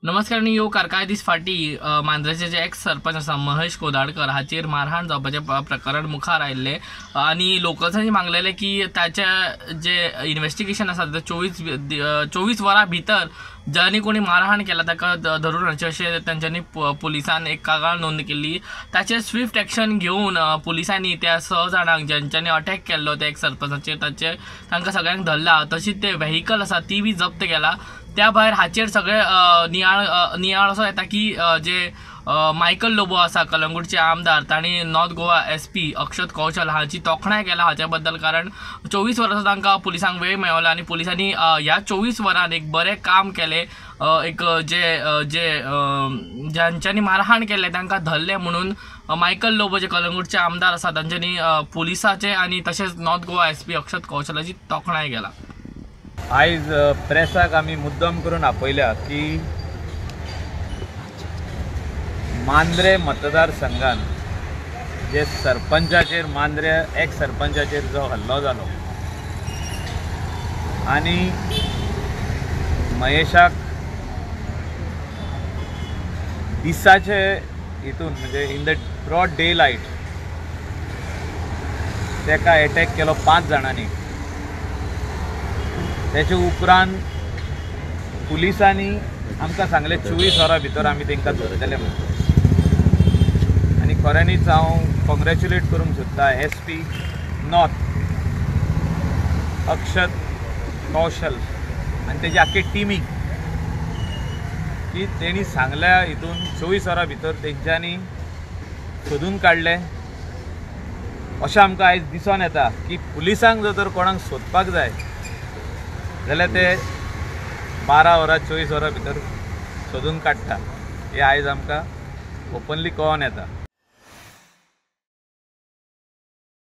नमस्कार आनी येवकार. कांय दीस फाटीं मांद्रेचे जे एक्स सरपंच आसा महेश कोदाडकर हाचेर मारहाण जावपाचें प्रकरण मुखार आयिल्लें आनी लोकल्सांनी मागलेलें की ताचे जे इन्वेस्टिगेशन आसा ते 24 वरां भितर ज्यांनी कोणी मारहाण केला ताका धरून हाडचें अशें तांच्यांनी पुलिसान एक कागाळ नोंद केल्ली. ताचेर स्विफ्ट एक्शन घेवन पुलिसांनी त्या 6 जाणांक ज्यांच्यांनी अटॅक केल्लो त्या एक सरपंचाचेर ताचेर तांकां सगळ्यांक धरला. तशीच ते व्हेकल आसा ती बी जप्त केला. त्या भायर हाचेर सगळे नियाळ असो येता की जे मायकल लोबो आसा कलंगूटचे आमदार तांणी नॉर्थ गोवा SP Akshat कौशल हांची तोखणाय केला हाच्या बद्दल, कारण 24 वरांचो तांकां पुलिसांक वेळ मेळ्ळो आनी पुलिसांनी ह्या 24 वरांत एक बरें काम केलें. एक जे जे ज्यांच्यांनी मारहाण केल्लें तांकां धरलें म्हणून मायकल लोबो जे कलंगूटचे आमदार आसा तांच्यांनी पुलिसाचे आनी तशेंच नॉर्थ गोवा SP Akshat कौशलाची तोखणाय केला. आयज प्रेसाक आमी मुद्दम करून आपयल्या की मांद्रे मतदारसंघान जे सरपंचाचेर मांद्रे एक्स सरपंचाचेर जो हल्लो जालो आनी महेशाक दिसाचे हितून म्हणजे in the broad day light तेका एटॅक केलो 5 जाणांनी. तेचे उपरांत पुलिसांनी आमकां सांगलें 24 वरां भितर आमी तांकां धरतले म्हणून. आनी खऱ्यांनीच हांव कॉंग्रेच्युलेट करूंक सोदता SP north Akshat कौशल आनी तेजी आख्खी टिमीक की तेणी सांगल्या हितून 24 वरां भितर तेंच्यांनी सोदून काडलें. अशें आमकां आयज दिसून येता की पुलिसांक जर तर कोणाक सोदपाक जाय जाल्यार ते 12 वरां 24 वरां भितर सोदून काडटा. हें आयज आमकां ओपनली कळोन येता.